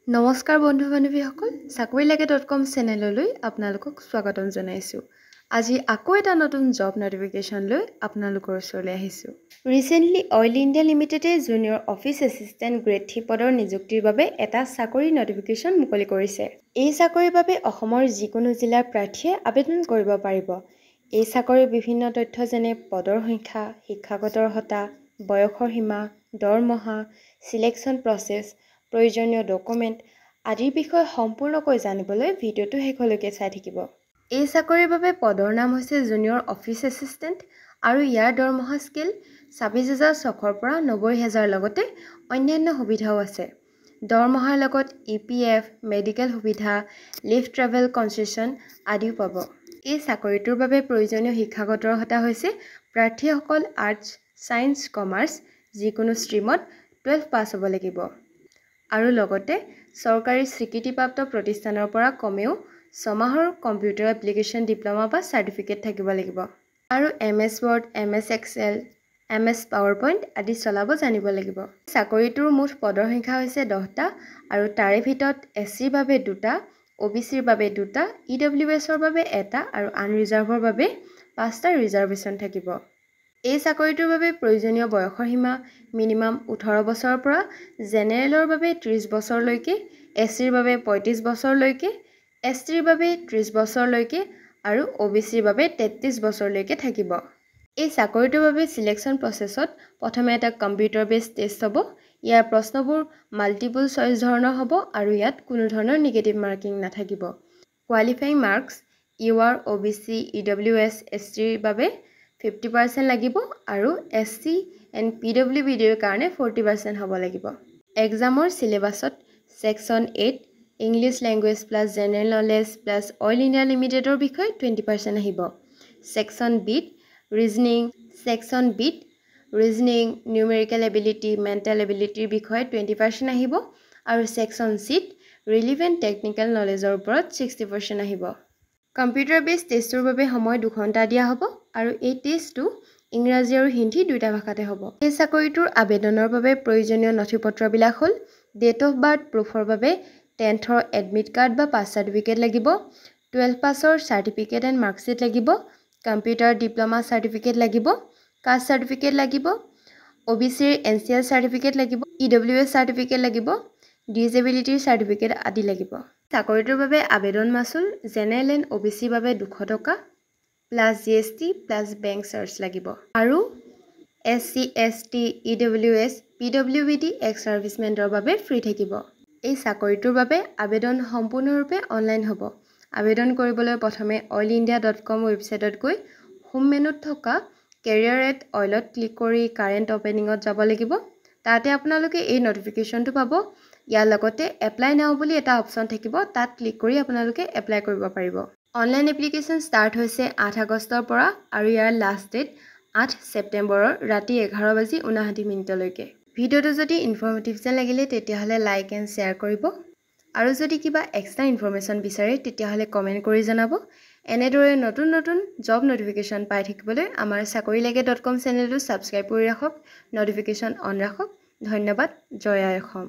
নমস্কাৰ বন্ধু বান্ধৱীসকল, চাকৰি লাগে.কম চেনেললৈ আপোনালোকক স্বাগতম জনাইছোঁ। আজি আকৌ এটা নতুন জব নটিফিকেশ্যন লৈ আপোনালোকৰ ওচৰলৈ আহিছোঁ। ৰিচেণ্টলি অইল ইণ্ডিয়া লিমিটেডে Junior Office Assistant Grade 3 পদৰ নিযুক্তিৰ বাবে এটা চাকৰিৰ নটিফিকেশ্যন মুকলি কৰিছে। এই চাকৰিৰ বাবে অসমৰ যিকোনো জিলাৰ প্ৰাৰ্থীয়ে আবেদন কৰিব পাৰিব। এই চাকৰিৰ বিভিন্ন তথ্য, যেনে পদৰ সংখ্যা, শিক্ষাগত অৰ্হতা, বয়সৰ সীমা, দৰমহা, চিলেকশ্যন প্ৰচেছ, প্ৰয়োজনীয় ডকুমেণ্ট আদিৰ বিষয়ে সম্পূৰ্ণকৈ জানিবলৈ ভিডিঅ'টো শেষলৈকে চাই থাকিব। এই চাকৰিৰ বাবে পদৰ নাম হৈছে জুনিয়ৰ অফিচ এছিষ্টেণ্ট আৰু ইয়াৰ দৰমহা স্কেল 26,600ৰ পৰা 90,000, লগতে অন্যান্য সুবিধাও আছে। দৰমহাৰ লগত ইপিএফ, মেডিকেল সুবিধা, লিভ ট্ৰেভেল কনচেশ্যন আদিও পাব। এই চাকৰিটোৰ বাবে প্ৰয়োজনীয় শিক্ষাগত অৰ্হতা হৈছে প্ৰাৰ্থীসকল আৰ্টছ, ছায়েন্স, কমাৰ্চ যিকোনো ষ্ট্ৰীমত 12 পাছ হ'ব লাগিব আৰু লগতে চৰকাৰী স্বীকৃতিপ্ৰাপ্ত প্ৰতিষ্ঠানৰ পৰা কমেও 6 মাহৰ কম্পিউটাৰ এপ্লিকেশ্যন ডিপ্ল'মা বা চাৰ্টিফিকেট থাকিব লাগিব আৰু MS Word, MS Excel, MS PowerPoint আদি চলাব জানিব লাগিব। চাকৰিটোৰ মুঠ পদৰ সংখ্যা হৈছে 10টা আৰু তাৰে ভিতৰত এছ চিৰ বাবে দুটা, অ' বি চিৰ বাবে দুটা, ই ডব্লিউ এছৰ বাবে এটা আৰু আনৰিজাৰ্ভৰ বাবে পাঁচটা ৰিজাৰ্ভেশ্যন থাকিব। এই চাকৰিটোৰ বাবে প্ৰয়োজনীয় বয়সৰ সীমা মিনিমাম 18 বছৰৰ পৰা জেনেৰেলৰ বাবে 30 বছৰলৈকে, এছ চিৰ বাবে 35 বছৰলৈকে, এছ টিৰ বাবে 30 বছৰলৈকে আৰু অ' বি চিৰ বাবে 33 বছৰলৈকে থাকিব। এই চাকৰিটোৰ বাবে চিলেকশ্যন প্ৰচেছত প্ৰথমে এটা কম্পিউটাৰ বেছড টেষ্ট হ'ব। ইয়াৰ প্ৰশ্নবোৰ মাল্টিপুল চইচ ধৰণৰ হ'ব আৰু ইয়াত কোনো ধৰণৰ নিগেটিভ মাৰ্কিং নাথাকিব। Qualifying marks U R, O' B C, E W S, S টিৰ বাবে 50% লাগিব আৰু S C and P W B ডিৰ কাৰণে 40% হ'ব লাগিব। এক্সামৰ চিলেবাছত ছেকশ্যন এত English language plus general knowledge plus Oil India লিমিটেডৰ বিষয়ে 20% আহিব। ছেকশ্যন বিত ৰিজনিং, নিউমেৰিকেল এবিলিটি, মেণ্টেল এবিলিটিৰ বিষয়ে 20% আহিব আৰু ছেকশ্যন চিত ৰিলিভেণ্ট টেকনিকেল নলেজৰ ওপৰত 60% আহিব। কম্পিউটাৰ বেছড টেষ্টটোৰ বাবে সময় 2 ঘণ্টা দিয়া হ'ব আৰু এই টেষ্টটো ইংৰাজী আৰু হিন্দী দুয়োটা ভাষাতে হ'ব। এই চাকৰিটোৰ আবেদনৰ বাবে প্ৰয়োজনীয় নথি পত্ৰবিলাক হ'ল ডেট অফ বাৰ্থ প্ৰুফৰ বাবে 10ৰ এডমিট কাৰ্ড বা পাছ চাৰ্টিফিকেট লাগিব, 12 পাছৰ চাৰ্টিফিকেট এণ্ড মাৰ্কশ্বিট লাগিব, কম্পিউটাৰ ডিপ্ল'মা চাৰ্টিফিকেট লাগিব, কাষ্ট চাৰ্টিফিকেট লাগিব, অ' বি চিৰ এন চি এল চাৰ্টিফিকেট লাগিব, ই ডব্লিউ এছ চাৰ্টিফিকেট লাগিব, ডিজেবিলিটিৰ চাৰ্টিফিকেট আদি লাগিব। চাকৰিটোৰ বাবে আবেদন মাচুল জেনেৰেল এণ্ড অ' বি চিৰ বাবে 200 টকা plus GST plus bank charge লাগিব আৰু S C, S T, E W S, P W B D, x ছাৰ্ভিচমেনৰ বাবে ফ্ৰী থাকিব। এই চাকৰিটোৰ বাবে আবেদন সম্পূৰ্ণৰূপে অনলাইন হ'ব। আবেদন কৰিবলৈ প্ৰথমে oilindia.com ৱেবছাইটত গৈ হোম মেনুত থকা কেৰিয়াৰ এট অইলত ক্লিক কৰি কাৰেণ্ট অ'পেনিঙত যাব লাগিব। তাতে আপোনালোকে এই নটিফিকেশ্যনটো পাব। ইয়াৰ লগতে এপ্লাই নাও বুলি এটা অপশ্যন থাকিব। তাত ক্লিক কৰি আপোনালোকে এপ্লাই কৰিব পাৰিব। অনলাইন এপ্লিকেশ্যন ষ্টাৰ্ট হৈছে 8 আগষ্টৰ পৰা আৰু ইয়াৰ লাষ্ট ডেট 8 ছেপ্টেম্বৰৰ ৰাতি 11 বাজি 59 মিনিটলৈকে। ভিডিঅ'টো যদি ইনফৰ্মেটিভ যেন লাগিলে, তেতিয়াহ'লে লাইক এণ্ড শ্বেয়াৰ কৰিব আৰু যদি কিবা এক্সট্ৰা ইনফৰ্মেশ্যন বিচাৰে, তেতিয়াহ'লে কমেণ্ট কৰি জনাব। এনেদৰে নতুন নতুন জব নটিফিকেশ্যন পাই থাকিবলৈ আমাৰ চাকৰি লাগে.কম চেনেলটো ছাবস্ক্ৰাইব কৰি ৰাখক, নটিফিকেশ্যন অন ৰাখক। ধন্যবাদ। জয় আই অসম।